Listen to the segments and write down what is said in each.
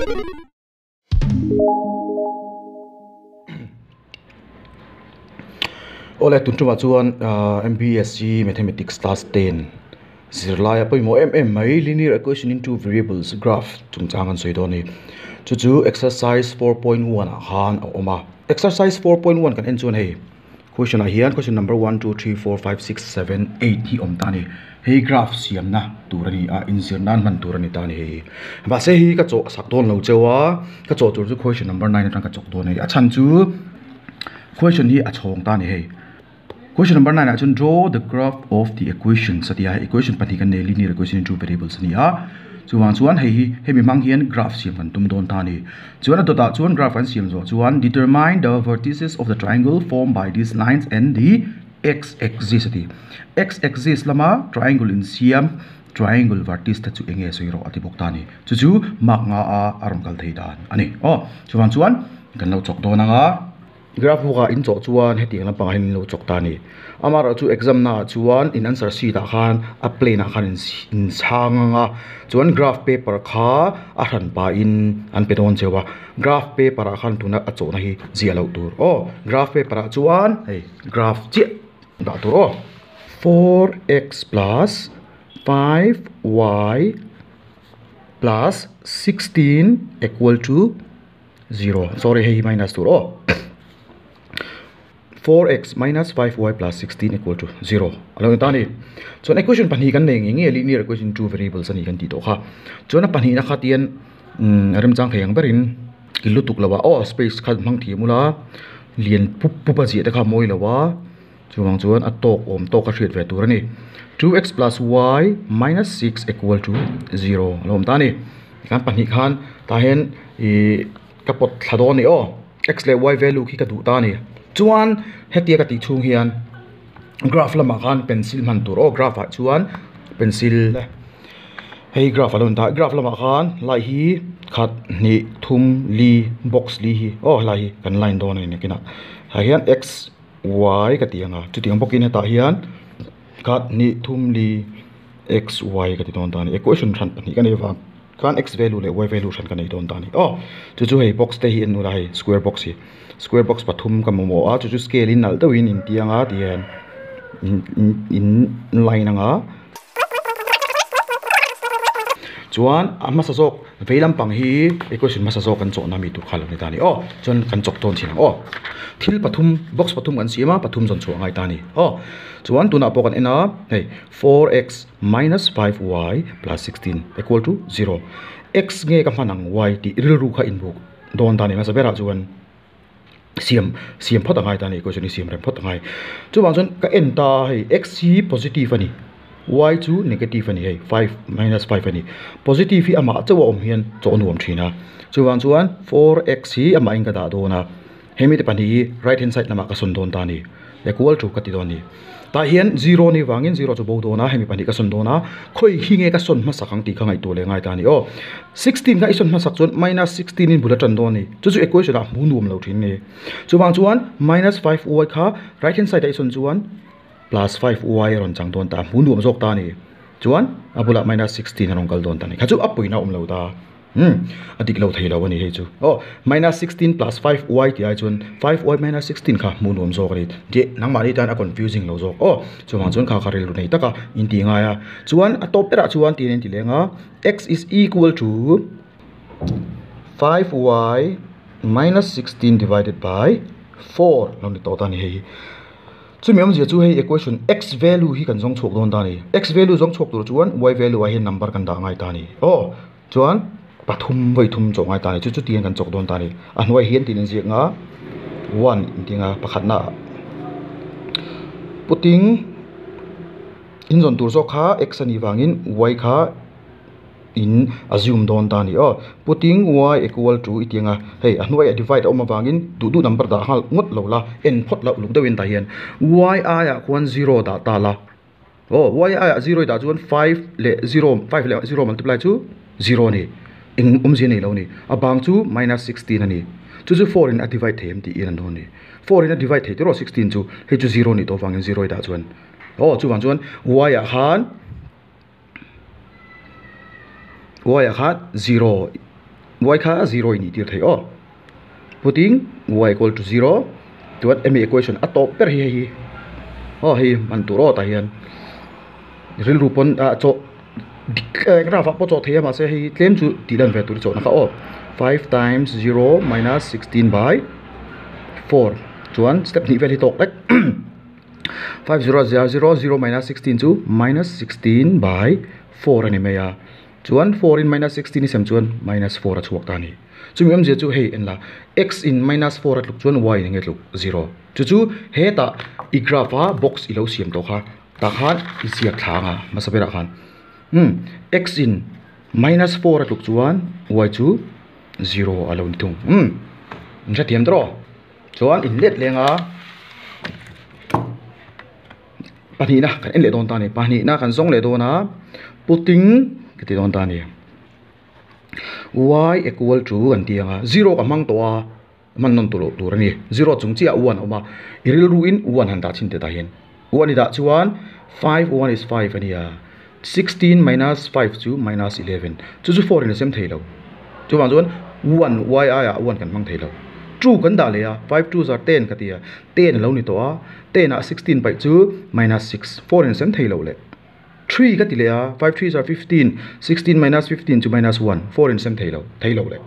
Awle tun tumah chuan MBSC Mathematics class 10 zirlai a pawimawh em em mai linear equation in two variables graph chungchang an sawi dawn a ni. Chu chu exercise 4.1 ah khan a awm a. Exercise 4.1 kan en chuan hei question ah hian question number 1 2 3 4 5 6 7 8 hi awm ta a ni. Hei graph siamna tur a ni a, inzir nan hman tur a ni ta a ni hei. Mahse hei ka chawh sak dawn lo cheu a, ka chawh tur chu question number 9 atang ka chawk dawn a ni. A chhan chu question hi a chhawng ta a ni hei. Question number 9 ah chuan draw the graph of the equations a ti a, equation pahnih kan nei linear equation in two variables a ni a. Chuvang chuan hei hi hemi hmang hian graph siam kan tum dawn ta a ni. Chuan a dawtah chuan graph an siam zawh chuan determine the vertices of the triangle formed by these lines and the x axis a ti. X axis lama triangle insiam triangle vertice te chu eng nge sawi rawh a ti bawk ta a ni. Chu chu mark nga a a rawn kal thei dan a ni. Aw chuvang chuan kan lo chawk dawn ang a. Graph book ah in chawh chuan hetiang lampangah hian in lo chawk ta a ni. Amaherawhchu exam naah chuan in answer sheet ah khan a plane ah khan in chhang ang a, chuan graph paper kha a hran pahin an pe dawn cheu a, graph paper ah khan tuna a chawhna hi ziah loh tur aw, graph paper ah chuan hei graph chiah dah tur aw. 4x plus 5y plus 16 equal to 0 sorry hei hi minus tur aw 4x minus 5y plus 16 equal to 0 a lo ni ta a ni chuan equation pahnih kan nei ngei ngei a linear equation two variables a ni kan tih tawh kha chuan a pahnihna kha tian a remchang thei ang berin ki lutuk lo a aw space kha hmang thiam ula lian pup pup a ziah te kha a mawi lo a chuvang chuan a tawk awm tawk a hriat ve tur a ni 2x plus y minus 6 equal to 0 a lo awm ta a ni. Kan pahnih khan tah hian ih ka pawt thla dawn a ni aw x leh y value khi ka duh ta a ni chuan hetia ka tih chhung hian graph lamah khan pencil hman tur aw graph ah chuan pencil hei graph a lo ni ta graph lamah khan lai hi khat hnih thum li box li hi aw helai hi kan line dawn a ni nakinah tah hian x y ka tih ang a chutiang bawkin hetah hian khat hnih thum li. X, y ka ti dawn ta a ni. Equation hran pahnih ka nei vang khan x value leh y value hran ka nei dawn ta a ni. Aw chu chu hei box te hi en ula hei square box hi square box pathum ka mamawh a chu chu scale in nalh deuhin in tiang a ti hian in in line anga chuan a hmasa zawk vei lampang hi equation hmasa zawk kan chawhna mi tur kha lo ni ta a ni. Aw chuan kan chawk dawn thin ang aw thil pathum box pathum kan siam a pathum zawn chhuah a ngai ta a ni. Aw chuan tunah pawh kan en a hei. 4x minus 5y plus 16 equal to 0. X nge ka hman ang y tih rilru kha inbuk dawn ta a ni. Hmasa berah chuan siam siam phawt a ngai ta a ni. Equation hi siam rem phawt a ngai. Chuvang chuan ka en ta a hei x hi positive a ni, y chu negative a ni hei 5 minus 5 a ni. Positive hi amah chauh a awm hian chaw nuam thin a. Chuvang chuan 4x hi amahin ka dah dawn a. Hemi te pahnih hi right hand side lamah ka sawn dawn ta a ni. Equal to ka ti dawn a ni. Tah hian zero ni vangin zero chu bo dawn a, hemi pahnih ka sawn dawn a, khawi hi nge ka sawn hmasak ang tih kha ngaihtuah leh ngai ta a ni aw. 16 kha i sawn hmasak chuan minus 16 in bul a tan dawn a ni. Chu chu equation ah hmu nuam lo thin a ni. Chuvang chuan minus 5y kha right hand side ah i sawn chuan plus 5y a rawn chang dawn ta a, hmu nuam zawk ta a ni. Chuan a bulah minus 16 a rawn kal dawn ta a ni. Kha chu a puina awm lo ta. Umm a dik lo thei lo a ni hei chu. Aw minus 16 plus 5 y tih ai chuan 5 y minus 16 kha hmuh nuam zawk a ni. Tih nangmahni tan a confusing lo zawk. Aw chuvang chuan kha kha rilru nei taka in tih ngai a. Chuan a tawp berah chuan tiin a inti leng a x is equal to 5 y minus 16 divided by 4 lo ni tawh ta a ni hei hi. Chumi awmzia chu hei equation x value hi kan zawng chhuak dawn ta a ni. X value zawng chhuak tur chuan y value ah hian number kan dah ngai ta a ni. Aw chuan pathum vawi thum chawh ngai ta a ni. Chu chu tiang kan chawk dawn ta a ni. A hnuai hian tiin an ziak nga one inti nga pakhatna ah putting in zawn tur zawk kha x a nih vangin y kha in assume dawn ta a ni aw. Putting y equal to i ti ang a, hei a hnuaiah divide a awm avangin duh duh number dah nghal ngawt lo la, en phawt loh luk deuhin tah hian y aiah khuan zero dah ta la, aw y aiah zero i dah chuan five leh zero, five leh zero multiply chu zero a ni, eng awmzia nei lo a ni, a bang chu minus 16 a ni, chu chu four in a divide thei em tih in an dawn a ni, four in a divide thei tiraw 16 chu hei chu zero a nih tawh avangin zero i dah chuan aw chuvang chuan y ah khan. Y ah khan zero Y kha 0 ini tir thei aw. Putting y equal to 0 chuan emi equation a tawp ber hi hei hi aw hei man tur aw tah hian rilru pawn ah chaw dik graph ah pawh chaw thei a mahse hei tlem chu tih lan ve tur chawhna kha aw 5 times 0 minus 16 by 4 chuan step hnih vel hi tawk vek 5 0 0 0 0 minus 16 chu minus 16 by 4 a ni mai a. Chuan 4 in minus 16 i sem chuan minus 4 a chhuak ta a ni. Chumi awmzia chu hei en la, x in minus 4 a tluk chuan y in enge tluk? 0. Chu chu hetah i graph a box i lo siam tawh kha tah khan i ziak thla anga hmasa berah khan umm x in minus 4 a tluk chuan y chu 0 a lo ni thung umm in hrethiam tawh rawh. Chuan in let leng a. Pahnihna kan en leh dawn ta a ni. Pahnihna kan zawng leh dawn a, putting ka ti dawn ta a ni. Y equal to kan ti ang a, zero ka hmang tawh a, hman nawn tawh loh tur a ni. Zero chung chiah ah one a awm a, i rilru in one han dah chhin teh tah hian. One i dah chuan five one is five a ni a, 16 minus 5 chu minus 11 chu chu 4 in a sem thei lo. Chuvang chuan one y aiah one kan hmang thei lo. Two kan dah leh a, five twos are ten ka ti a, ten a lo ni tawh a, ten ah 16 paih chu minus 6, 4 in a sem thei lo leh. Three ka ti leh a, five threes are 15, 16 minus 15 chu minus 1, 4 in a sem thei lo, thei lo leh.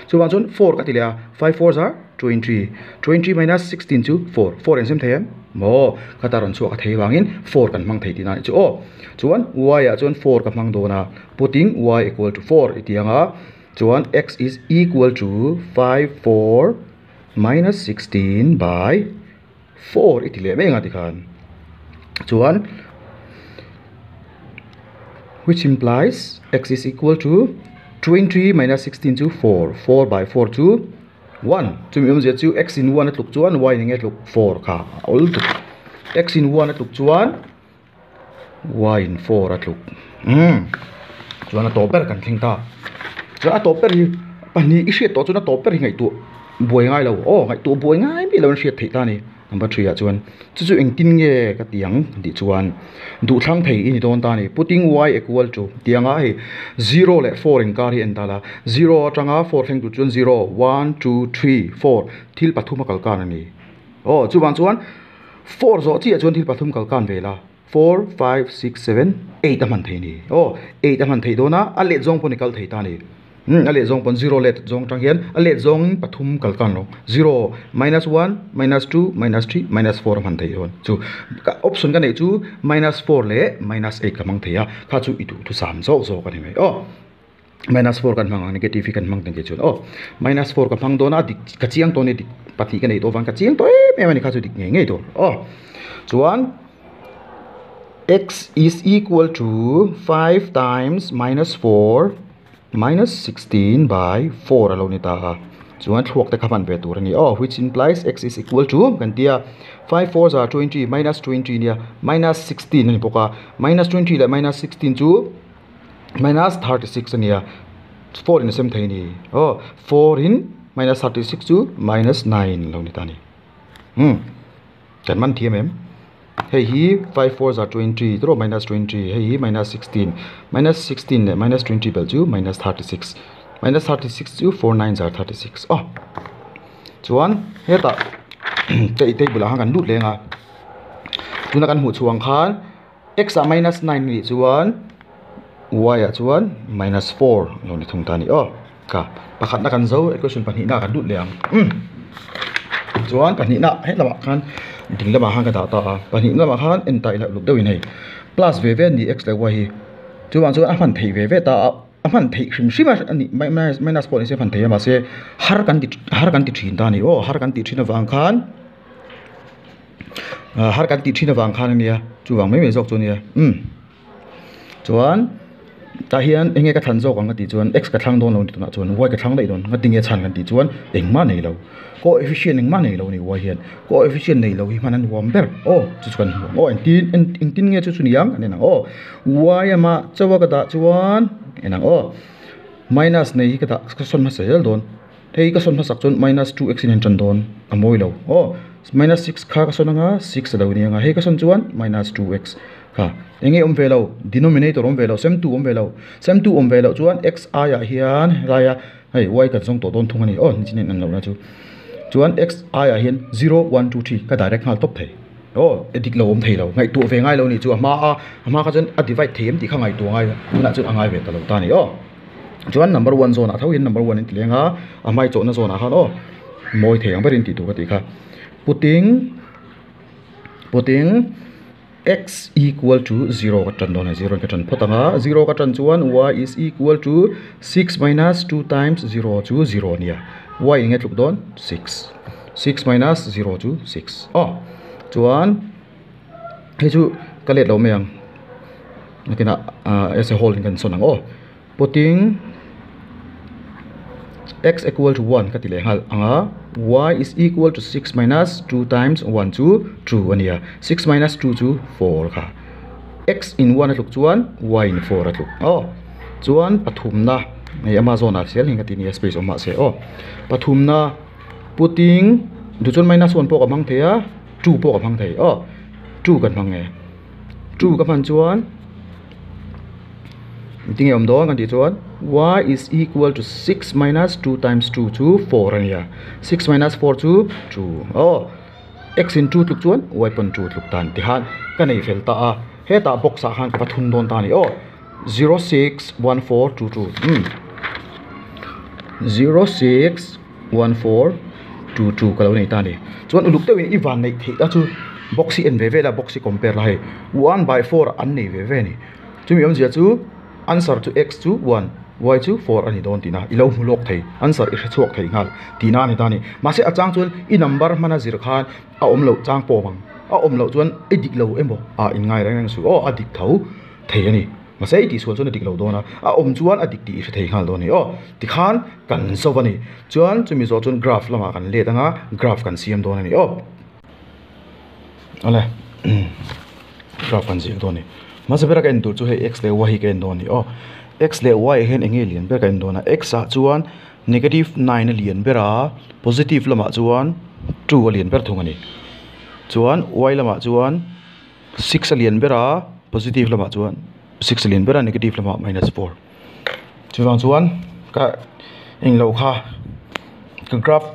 Chuvang chuan 4 ka ti leh a, five fours are 20, 20 minus 16 chu 4, 4 in a sem thei em? Maw, khata rawn chhuak a thei vangin 4 kan hmang thei tihna a nih chu aw. Chuan y ah chuan 4 ka hmang dawn a, putting y equal to 4 i ti ang a, chuan x is equal to 5 4 minus 16 by 4 i ti leh mai ang a tikhan. Chuan which implies x is equal to 20 minus 16 chu 4, 4 by 4 chu 1. Chumi awmzia chu x in 1 a tluk chuan y in enge tluk 4 kha a awl tuk. X in 1 a tluk chuan y in 4 a tluk. Umm chuan a tawp ber kan thleng ta. Chuan a tawp ber hi pahnih i hriat tawh chuan a tawp ber hi ngaihtuah buai ngai lo. Aw ngaihtuah buai ngai miah lo an hriat theih ta a ni. Number 3 ah chuan chu chu engtin nge ka ti ang tih chuan duhthlang thei i ni dawn ta a ni. Putting y equal to tih anga hei 0 leh 4 inkar hi en ta la. 0 atanga 4 thleng tur chuan 0, 1, 2, 3, 4 thil pathum a kalkan a ni. Aw chuvang chuan 4 zawh chiah chuan thil pathum kalkan ve la. 4, 5, 6, 7, 8 a hman thei a ni. Aw 8 a hman thei dawn a, a let zawng pawh ni kal thei ta a ni. Umm a leh zawng pawn zero let zawng atang hian a let zawngin pathum kal kan lo zero minus one minus two minus three minus four a hman theih dawn chu option ka neih chu minus four leh minus eight ka hmang thei a kha chu i duh thusam zawk zawk a ni mai aw minus four kan hmang ang negative hi kan hmang teng ke chuan aw minus four ka hmang dawn a dik ka chiang tawh a ni dik pahnih ka neih tawh avang ka chiang tawh em em a ni kha chu dik ngei ngei tur aw chuan x is equal to 5 times minus 4 minus 16 by 4 a lo ni ta a, chuan thluak te kha hman ve tur a ni aw, which implies x is equal to kan ti a, 5 fours are 20 minus 20 nia minus 16 a ni bawk a, minus 20 leh minus 16 chu minus 36 a ni a, 4 in a sem thei a ni aw, 4 in minus 36 chu minus 9 a lo ni ta a ni umm. Kan man thiam em? Hei hi 5 fours are 20 tawh minus 20 hei hi minus 16 minus 16 leh minus 20 belh chu minus 36 minus 36 chu 4 nines are 36 aw chuan hetah table ah khan kan lut leng a tuna kan hmuh chhuah ang khan x ah minus 9 a nih chuan y ah chuan minus 4 a lo ni thung ta a ni aw. Ka pakhatna kan zo equation pahnihna kan lut leh ang umm chuan pahnihna hetlama khan ding lamah khan ka dah ta a pahnihna lamah khan en ta ila uluk deuhin hei plus ve ve a ni x leh y hi chuvang chuan a hman theih ve ve ta a a hman theih hrim hrim a a nih minus minus pawh ni se a hman theih a mahse har kan ti har kan ti thin ta a ni aw har kan tih thin avang khan har kan tih thin avang khan a nia chuvang mai mai zawk chu a nia umm. Chuan tah hian eng nge ka thlan zawk ang ka tih chuan x ka thlang dawn lo ni tunah chuan y ka thlang daih dawn nga tinge chhan kan tih chuan engmah nei lo coefficient engmah nei lo a ni y hian coefficient nei lo hi hman a nuam ber aw chu chu kan hmu ang aw engtin engtin nge chu chu ni ang kan en ang aw y ama chaw a ka dah chuan en ang aw minus nei hi ka dah ka sawn hmasa zel dawn hei ka sawn hmasak chuan minus 2x in a intan dawn a mawi lo aw minus 6 kha ka sawn anga 6 a lo ni anga hei ka sawn chuan minus 2x. Kha enge awm ve lo denominator awm ve lo sem tu awm ve lo sem tu awm ve loh chuan x aiah hian helaia hei y kan zawng tawh dawn thung a ni aw nichin in an lohna chu chuan x aiah hian zero one two three ka direct nghal tawp thei aw e dik lo awm thei lo ngaihtuah ve ngai lo a nih chu a hma a a hma kha chuan a divide thei em tih kha ngaihtuah ngai a tunah chuan a ngai ve ta lo ta a ni aw chuan number one zawn ah tho hian number one in ti leng a a hmai chawhna zawn ah khan aw mawi thei ang berin tih tur ka tih kha putting putting. X equal to zero ka tan dawn a, zero in ka tan phawt ang a, zero ka tan chuan y is equal to six minus two times zero chu zero a nia, y eng nge tluk dawn six, six minus zero chu six aw chuan hei chu ka let lo mai ang nakinah ah as a whole in kan sawn ang aw. Putting x equal to 1 ka ti leh nghal ang a, y is equal to 6 minus 2 times 1 chu 2 a nia, 6 minus 2 chu 4 kha. x in 1 a tluk chuan y in 4 a tluk aw. Chuan pathumna hei ama zawnah zel hian ka ti nia space awm mahse aw. Pathumna putting duh chuan minus 1 pawh ka hmang thei a, 2 pawh ka hmang thei aw. 2 kan hmang e. 2 ka hman chuan Tinge awm dawn kan tih chuan y is equal to 6 minus 2 times 2 chu 4 a nia 6 minus 4 chu 2 aw x in 2 tluk chuan y pawn 2 tluk tan ti khan ka nei fel ta a hetah box ah khan ka va thun dawn ta a ni aw 0 6 1 4 2 2 umm 0 6 1 4 2 2 ka lo nei ta a ni chuan uluk deuhin i van neih theih ta chu box hi en ve ve la box hi compare la hei 1 by 4 an nei ve ve a ni. Chumi awmzia chu answer chu x chu one, y chu four a ni dawn tihna i lo hmu lawk thei, answer i hre chhuak thei nghal tihna a ni ta a ni. Mahse a chang chuan i number hmana zir khan a awm loh chang pawh ang, a awm loh chuan i dik lo emaw ah in ngai reng reng suh aw a dik tho thei a ni. Mahse i tihsual chuan a dik lo dawn a, a awm chuan a dik tih i hre thei nghal dawn a ni aw. Tikhan kan zo a ni. Chuan chumi zawh chuan graph lamah kan let ang a, graph kan siam dawn a ni aw. Awle graph kan ziak dawn a ni hmasa bera ka en tur chu hei x leh y hi ka en dawn a ni aw x leh y ah hian eng nge lian ber ka en dawn a x ah chuan negative nine a lian ber a positive lamah chuan two a lian ber thung a ni chuan y lamah chuan six a lian ber a positive lamah chuan six a lian ber a negative lamah minus four chuvang chuan ka englo kha ka graph.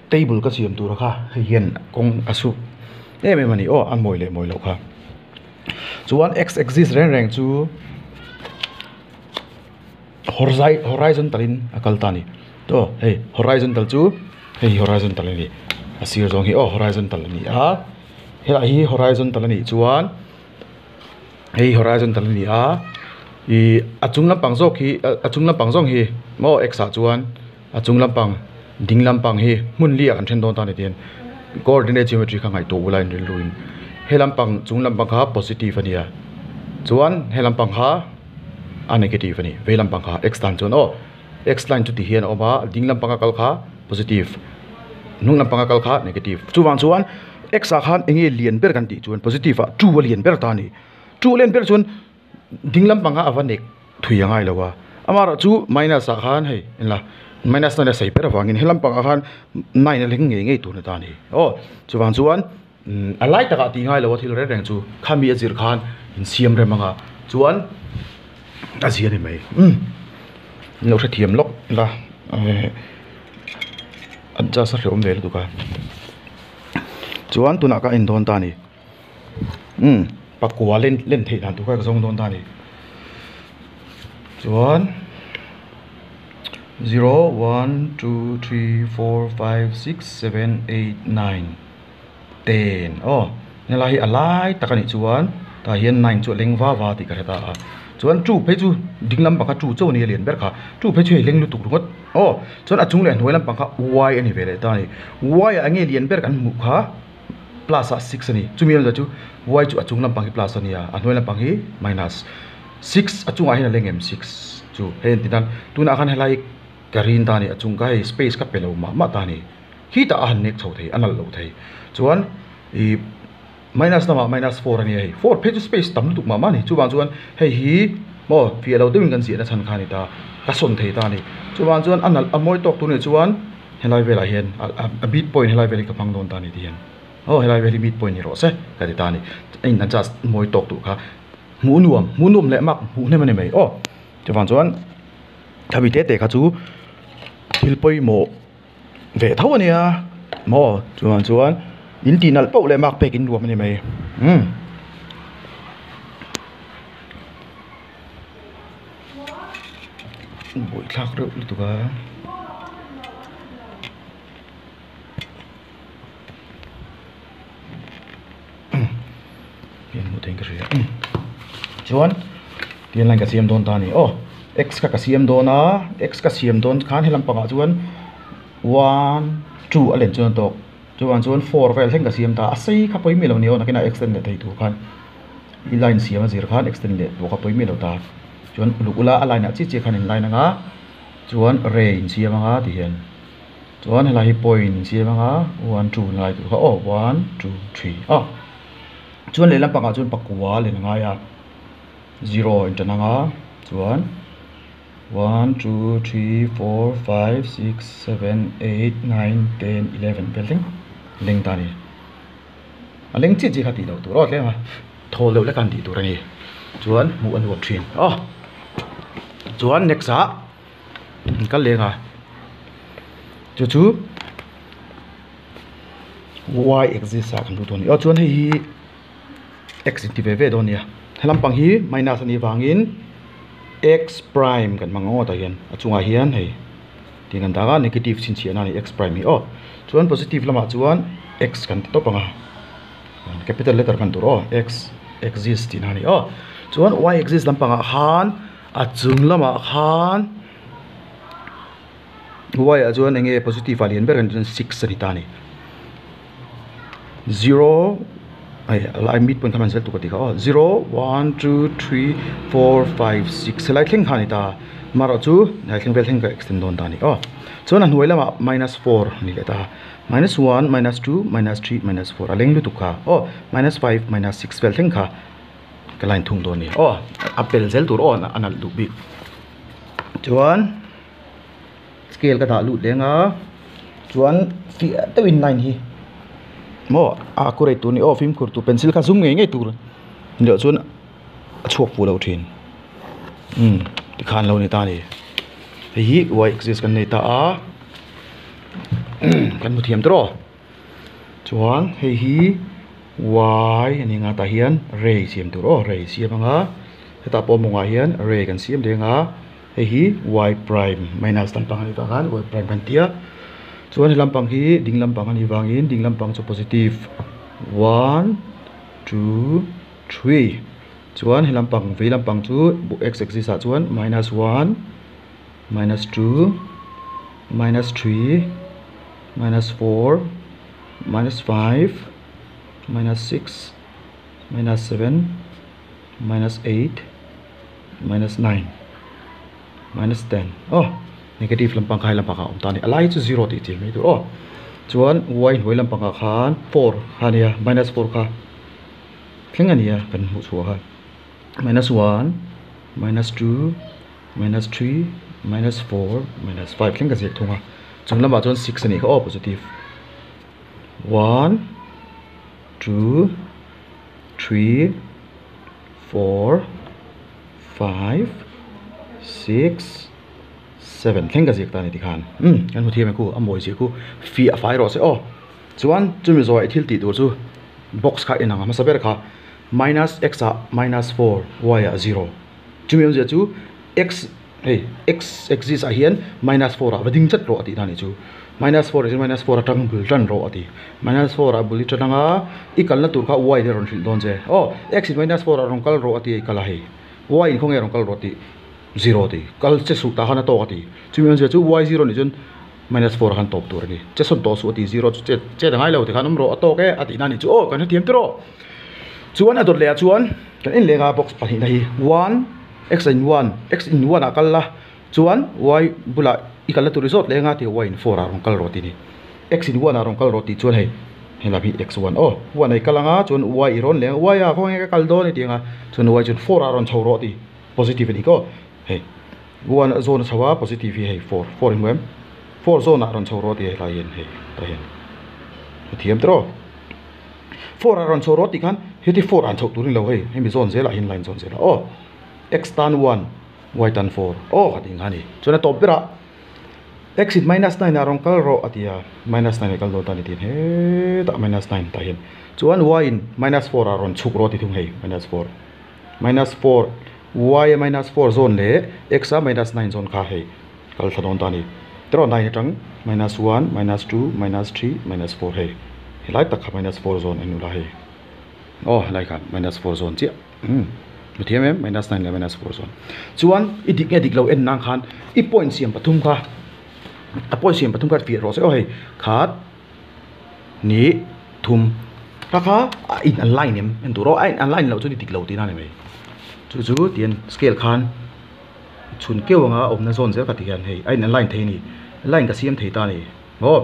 Table ka siam tur kha hei hian kawng a suk em em a ni aw a mawi leh mawi loh kha chuan x axis reng reng chu horizontal in a kal ta a ni aw hei horizontal chu hei hi horizontal a ni a sir zawng hi aw horizontal a ni a helai hi horizontal a nih chuan hei horizontal a ni a ih a chung lampang zawk hi a chung lampang zawng hi maw x ah chuan. A chung lampang ding lampang hi hmun li ah kan then dawn ta a ni tiin coordinate geometry kha ngaihtuah ula in rilru in he lampang chung lampang kha positive a nia chuan he lampang kha a negative a ni vei lampang kha x tan chuan aw x line chu ti hian a awm a ding lampang a kal kha positive hnung lampang a kal kha negative chuvang chuan x ah khan eng nge lian ber kan tih chuan positive ah two a lian ber ta a ni two a lian ber chuan ding lampang kha a va nek thui a ngai lo a amaherawh chu minus ah khan hei en la minus nine a sei ber avangin he lampang ah khan nine a leng ngei ngei tur a ni ta a ni aw chuvang chuan a lai takah tih ngai lo a thil reng reng chu khami a zir khan insiam rem ang a chuan a zia a ni mai umm lo hrethiam lawk la adjust a hrehawm ve lutuk a chuan tunah ka en dawn ta a ni. Umm pakua len len theih dan tur kha ka zawng dawn ta a ni chuan zero one two three four five six seven eight nine ten aw helai hi a lai tak a nih chuan tah hian nine chu a leng va va tih ka hre ta a chuan two phei chu ding lampang kha two chauh a ni a lian ber kha two phei chu hei leng lutuk ringawt aw chuan a chung leh hnuai lampang kha y a ni ve leh ta a ni y ah enge lian ber kan hmuh kha. Plus ah six a ni chumi awmzia chu y chu a chung lampang hi plus a nia a hnuai lampang hi minus six a chungah hian a leng em six chu hei an ti tan tunah khan helai ka rin ta a ni a chung ka hei space ka pe lo mah mah ta a ni khitah a han nek chho thei a nalh lo thei chuan ih minus lamah minus four a nia hei four phei chu space tam lutuk mah mah a ni chuvang chuan hei hi maw fiah lo deuhin kan ziahna chhan kha a ni ta ka sawn thei ta a ni chuvang chuan a nalh a mawi tawk tur nih chuan. Helai velah hian a bit point helai vel hi ka hmang dawn ta a ni ti hian Aw helai vel hi mid point ni rawh se ka ti ta a ni. A in adjust mawi tawk duh kha hmuh nuam hmuh nuam leh mak hmuh hnem a ni mai aw. Chuvang chuan khami te te kha chu thil pawimawh ve tho a nia maw chuvang chuan in tih nalh pauh leh mak pek in nuam a ni mai umm. Buaithlak reuh lutuk a. Chuan tiang line ka siam dawn ta a ni aw x kha ka siam dawn a x ka siam dawn khan helam pangah chuan one two a len chuan a tawk chuvang chuan four vel thleng ka siam ta a sei kha pawimawh lo a ni aw nakinah extend leh thei tur khan i line siam a zir khan extend leh pawh kha pawimawh lo ta chuan uluk ula a line ah chiah chiah khan in line anga chuan ray in siam anga ti hian. Chuan helai hi point in siam anga one two lai tur kha aw one two three aw chuan lehlam pangah chuan pakua len a ngai a zero in tan anga chuan one two three four five six seven eight nine ten eleven vel thleng leng ta a ni a leng chiah chiah kha tih loh tur aw tlem a thawl deuh hlek a han tih tur a ni chuan hmuh a nuam thin aw chuan next ah. Kal leng a chu chu y axis ah kan hmu dawn a ni aw chuan hei hi x inti ve ve dawn a nia helam pang hi minus a nih vangin x prime kan hmang ngawt ah hian a chungah hian hei tih kan dah a negative chhinchhiah na a ni x prime hi aw chuan positive lamah chuan x kan ti tawp ang a capital letter hman tur aw x axis tih na a ni aw chuan y axis lampangah khan. A chung lamah khan y ah chuan enge positive ah lian ber an chuan six a ni ta a ni zero hei a lai mid point kha man zel tuk a tih kha aw zero one two three four five six helai thleng kha a ni ta amaherawh chu helai thleng vel thleng ka extend dawn ta a ni aw chuan a hnuai lamah minus four a ni leh ta minus one minus two minus three minus four a leng lutuk kha aw minus five minus six vel thleng kha. Ka line thung dawn a ni aw a pel zel tur aw a nalh duh bik chuan scale ka dah lut leng a chuan fiah deuhin line hi maw a accurate tur a ni aw fimkhur tur pencil kha zum ngei ngei tur ni loh chuan a chhuak fuh lo thin umm tikhan lo ni ta a ni hei hi y axis kan nei ta a kan hmu thiam tawh aw. Chuan hei hi y a ni ang a tah hian ray siam tur aw ray siam ang a hetah pawh mawngah hian ray kan siam leng a hei hi y prime minus lampang a nih vang khan y prime kan ti a chuan he lampang hi ding lampang a nih vangin ding lampang chu positive one two three chuan he lampang vei lampang chu x axis ah chuan minus one minus two minus three. Minus 4 minus 5 minus 6 minus 7 minus 8 minus 9 minus 10 aw negative lampang kha lampang ah a awm ta a ni a lai chu zero tih chian mai tur aw chuan y hnuai lampang ah khan 4 kha a nia minus 4 kha thleng a nia kan hmuh chhuah kha minus 1 minus 2 minus 3 minus 4 minus 5 thleng ka ziak thung a chung lamah chuan 6 a nih kha aw positive 1 2 3 4 5 6 7 thleng ka ziak ta a ni tikhan umm kan hmu thiam e khu a mawi zia khu fiah fai rawh se aw chuan chumi zawh ah thil tih tur chu box kha en ang a hmasa ber kha minus x ah minus 4 y ah 0. Chumi awmzia chu x hei x axis ah hian minus four ah va ding chat rawh a tih na a nih chu. Minus four ah chuan minus four atang bul tan rawh a ti. Minus four ah bul i tan anga i kalna tur kha y te a rawn hrilh dawn che. Aw x in minus four ah rawn kal rawh a ti a i kal a hei y in khawnge a rawn kal rawh a tih zero a ti. Kal che suh tah khan a tawk a ti. Chumi awmzia chu y zero nih chuan minus four ah khan tawp tur a ni. Che sawn tawh suh a ti zero chu chet chet a ngai lo tikhan awm rawh a tawk e a tih na a nih chu. Aw kan hrethiam tiraw. Chuan a dawt leh ah chuan kan en leh a box pahnihna hi one x in one x in one ah kal la chuan y bulah i kalna tur i zawt leng a ti y in four ah rawn kal rawh tih a ni x in one ah rawn kal rawh tih chuan hei helai hi x one aw one ah i kal ang a chuan y i rawn leng a y ah khawnge ka kal dawn i tih ang a chuan y chuan four ah rawn chho rawh tih positive a ni khaw hei one a zawn a chho a positive hi hei four four i hmu em four zawn ah rawn chho rawh tih helai hian hei tah hian a thiam tawh. 4 a rawn chho rawh tih khan heti 4 an chhoh tur a ni lo hei hemi zawn zelah hian line zawn zelah aw x tan 1 y tan 4 aw ka tih ang kha a ni. Chuan a tawp berah x in minus 9 ah rawn kal rawh a ti a, minus 9 ah kal dawn ta a ni tiin hetah minus 9 tah hian chuan y in minus 4 ah rawn chhuk rawh a ti thung hei minus 4 minus 4 y a minus 4 zawn leh x a minus 9 zawn kha hei kal thla dawn ta a ni. Tiraw 9 atang minus 1 minus 2 minus 3 minus 4 hei helai tak kha minus 4 zawn a ni ula hei aw helai khan minus 4 zawn chiah. Umm mi thiam em minus 9 leh minus 4 chuan chuan i dik nge dik lo en nan khan i point siam pathum kha a point siam pathum kha fiah rawh se aw hei khat ni thum kha kha a in align em en tur aw a in align loh chuan i dik lo tihna a ni mai chu chu tian scale khan chhun keuh anga awmna zawn zel ka ti hian hei a in align thei a ni line ka siam thei ta a ni. Aw,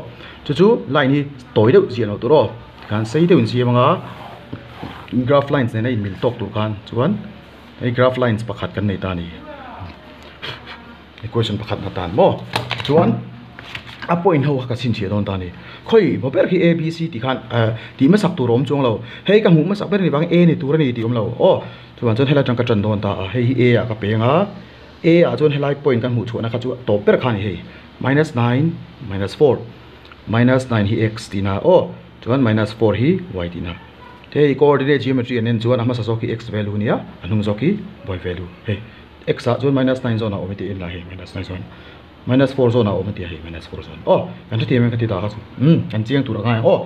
chu chu line hi tawi deuh ziah loh tur aw, tikhan sei deuh in siam anga graph lines nena inmil tawk tur khan chuan hei graph lines pakhat kan nei ta a ni equation pakhat na tan maw chuan a point ho kha ka chhinchhiah dawn ta a ni khawi maw ber khi a b c tih khan eh tih hmasak tur a awm chuang lo hei ka hmuh hmasak ber a ni vangin a ni tur a ni tih a awm lo aw chuvang chuan helai atang ka tan dawn ta a hei hi a ah ka peng a a ah chuan helai point kan hmuh chhuahna kha chu a tawp ber kha a ni hei. Minus 9 minus 4 minus 9 hi x tihna aw chuan minus 4 hi y tihna hei coordinate geometry an en chuan a hmasa zawk hi x value nia a hnung zawk hi y value hei x ah chuan minus 9 zawn ah awm i tih en la hei minus 9 zawn minus 4 zawn ah awm i tih a hei minus 4 zawn aw kan hrethiam em ka ti ta kha chu umm kan chiang tur a ngai ang aw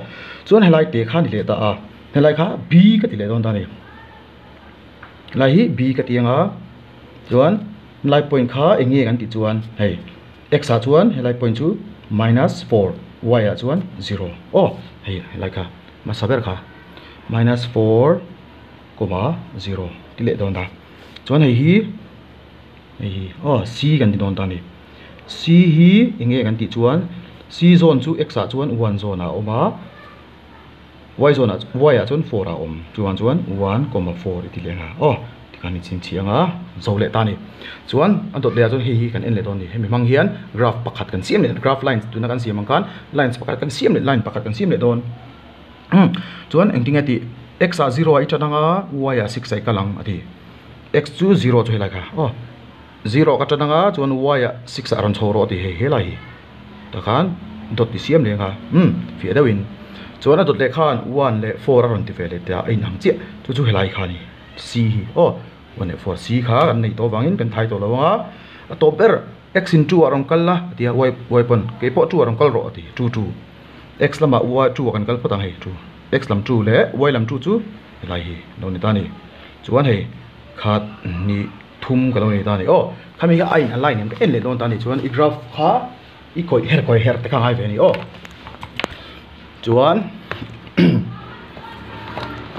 chuan helai te kha ni leh ta a helai kha b ka ti leh dawn ta a ni helai hi b ka ti ang a chuan Lai point kha eng nge kan tih chuan hei x ah chuan helai point chu minus 4 y ah chuan 0 aw hei helai kha hmasa ber kha minus 4 comma 0 ti leh dawn ta chuan hei hi hei hi aw c kan ti dawn ta a ni c hi eng nge kan tih chuan c zawn chu x ah chuan 1 zawn ah a awm a y zawn ah y ah chuan 4 ah a awm chuvang chuan 1 comma 4 i ti leh ang a aw tikhan i chhinchhiah ang a zo leh ta a ni chuan a dawt leh ah chuan hei hi kan en leh dawn a ni hemi hmang hian graph pakhat kan siam leh graph lines tuna kan siam ang khan lines pakhat kan siam leh line pakhat kan siam leh dawn chuan engtin nge tih x ah zero ah i tan ang a y ah six ah i kal ang a ti x chu zero chu helai kha aw zero ka tan ang a chuan y ah six ah rawn chho rawh a ti hei helai hi. Takhan dawt i siam leng a, umm fiah deuhin. Chuan a dawt leh khan one leh four a rawn ti ve leh teh a, a inang chiah. Chu chu helai kha a ni, C hi aw, one leh four C kha kan nei tawh avangin kan thai tawh lo ang a. A tawp ber x in two ah rawn kal la a ti a, y y pawn kei pawh two ah rawn kal rawh a ti, two two. X lamah y two ah kan kal phawt ang hei two, x lam two leh y lam two chu helai hi lo ni ta a ni. Chuan hei khat hnih. Thum ka lo nei ta a ni. Aw, khami kha a in a line em ka en leh dawn ta a ni chuan i graph kha i khawih her khawih her te kha ngai ve a ni aw. Chuan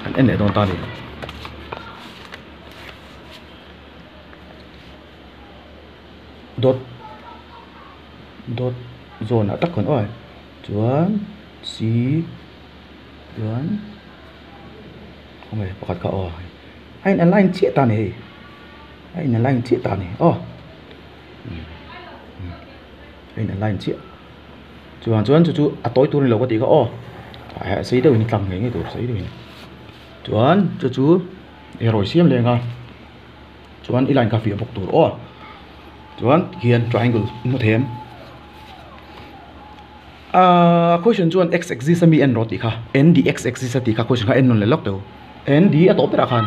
kan en leh dawn ta a ni. Dot dot zawn ah tak khawn aw chuan c chuan khawnge pakhat kha aw. A in align chiah ta a ni hei a in align chiah ta a ni aw a in align chiah chuvang chuan chu chu a tawi tur a ni lo ka tih kha aw a sei deuhin a tlang ngei ngei tur sei deuhin chuan chu chu erawh i siam leng a chuan i line kha fiah bawk tur aw chuan hian triangle hmu thei em ahh question chuan x axis a mi en rawh tih kha n d x axis a tih kha question kha en nawn leh lawk teh u. N D a tawp berah khan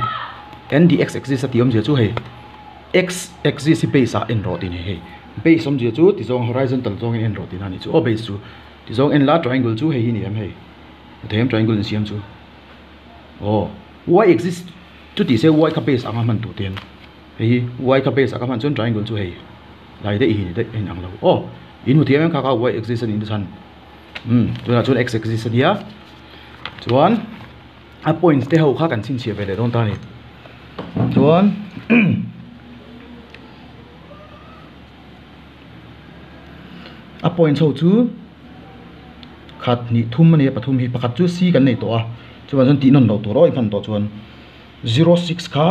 N D X axis a tih awmzia chu hei X axis hi base ah en rawh tih a ni hei base awmzia chu ti zawng horizontal zawngin en rawh tihna a nih chu aw base chu ti zawng en la triangle chu hei hi ni em hei a thei em triangle insiam chu aw Y axis chu tih se Y kha base anga hman tur ten hei hi Y kha base anga hman chuan triangle chu hei lai daih hi ni daih a inang lo aw in hmu thiam em kha kha Y axis a nih na chhan umm tunah chuan X axis a nia chuan. A points te ho kha kan chhinchhiah ve leh dawn ta a ni. Chuan a points ho chu khat hnih thum a ni a pathum hi pakhat chu c kan nei tawh a chuvang chuan tih nawn loh tur aw in hman tawh chuan zero six kha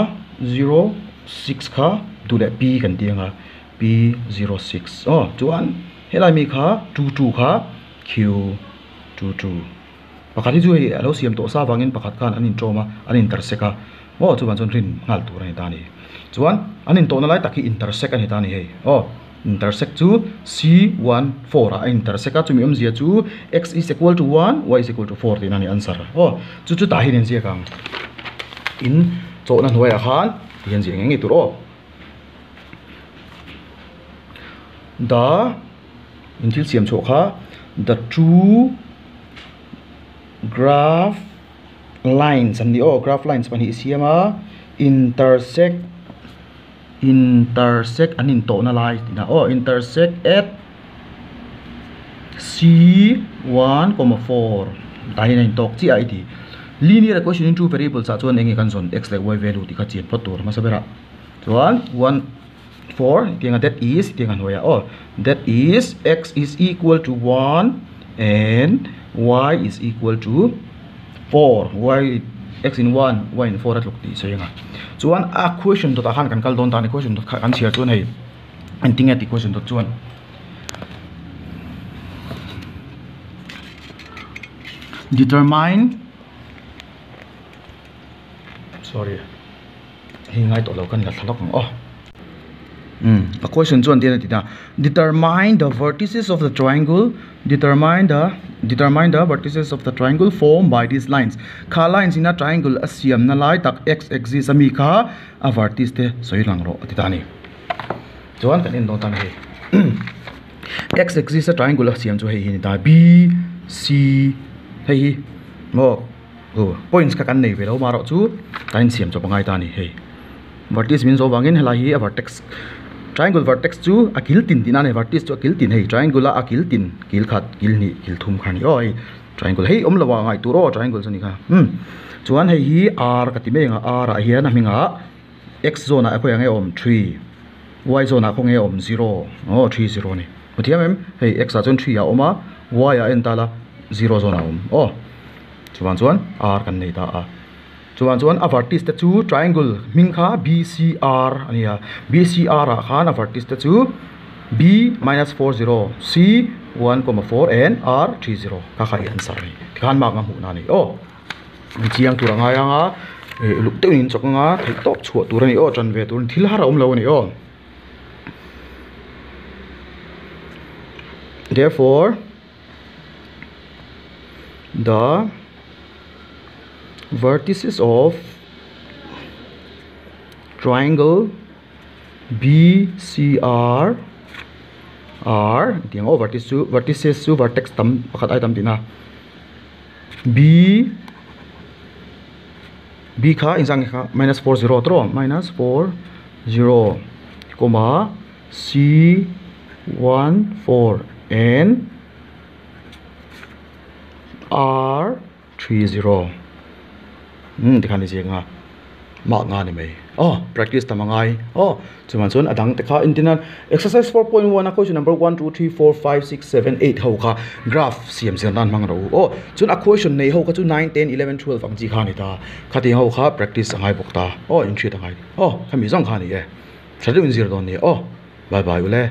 zero six kha duh leh p kan ti ang a p zero six aw chuan helai mi kha two two kha q two two. Pakhat hi chu hei a lo siam tawh sa avangin pakhat khan an inṭawm a, an intersect a. Aw chuvang chuan rin nghal tur a ni ta a ni. Chuan an intawhna lai tak hi intersect a ni ta a ni hei. Aw intersect chu C 1 4 ah a intersect a, chumi awmzia chu x is equal to 1, y is equal to 4 tihna a ni answer. Aw chu chu tah hian in ziak ang. In chawhna hnuaiah khan tihian ziah ngei ngei tur aw. The in thil siam chhuah kha the two graph lines an ni aw graph lines pahnih siam a intersect intersect an intawhna lai tihna aw intersect at c 1,4 tah hian a intawk chiah a i ti linear equation in two variables ah chuan eng nge kan zawn x leh y value tih kha chian phawt tur hmasa berah chuan 1 4 tianga that is tianga hnuaiah aw that is x is equal to 1 and y is equal to 4 y x in 1 y in 4 a tluk tih sawi anga chuan a question dawtah khan kan kal dawn ta a ni question dawt kha kan chhiar chuan hei engtin nge tih question dawt chuan determine sorry. Hei ngai tawh lo kan la thla lawk ang aw. Umm a question chuan tian a ti ta determine the vertices of the triangle determine the determine the vertices of the triangle formed by these lines kha lines ina triangle a siamna lai tak x axis ami kha a vertice te sawi lang rawh a ti ta a ni. Chuan kan en dawn tan a hei x axis a triangle a siam chu hei hi a ni ta b c hei hi maw. Aw points kha kan nei ve lo marawh chu ta insiam chawp a ngai ta a ni hei vertex min zawh vangin helai hi a vertex triangle vertex chu a kil tin tihna a ni vertex chu a kil tin hei triangle a a kil tin kil khat kil hnih kil thum kha a ni aw hei triangle hei awm lo ah ngaih tur aw triangle chu a ni kha umm chuan hei hi r ka ti mai ang a r ah hian a hmingah x zawn ah khawiah nge a awm three y zawn ah khawnge a awm zero aw three zero a ni hmu thiam em hei x ah chuan three a awm a y ah en ta la zero zawn ah a awm aw. Chuvang chuan R kan nei ta a. Chuvang chuan a vertex te chu triangle hming kha BCR a ni a. BCR ah khan a vertex te chu B minus 4 0, C 1 comma 4 and R 3 0 kha kha i answer a ni. Tikhan mark a hmuhna a ni aw. In chiang tur a ngai ang a, uluk deuhin in chawk ang a, theih tawp chhuah tur a ni aw, tan ve tur a ni, thil har a awm lo a ni aw. Therefore. The vertices of triangle BCR are tiang aw vertex chu vertices chu vertex tam pakhat ai tam tihna B B kha engzah nge kha minus 40 tawh minus 40 comma C 1 4 and R 3 0 umm tikhan i ziak anga mah nga ni mai aw practice tam angai aw chuan chuan a dang te kha entin a exercise 4.1 a question number 1 2 3 4 5 6 7 8 ho kha graph siam zir nan hmang rawh u aw chuan a question nei ho kha chu 9 10 11 12 ang chi kha a ni ta khatiang ho kha practice angai bawk ta aw inhriat angai aw khami zawng kha a ni e. Tha deuhin zir dawn nia aw. Bye bye ule.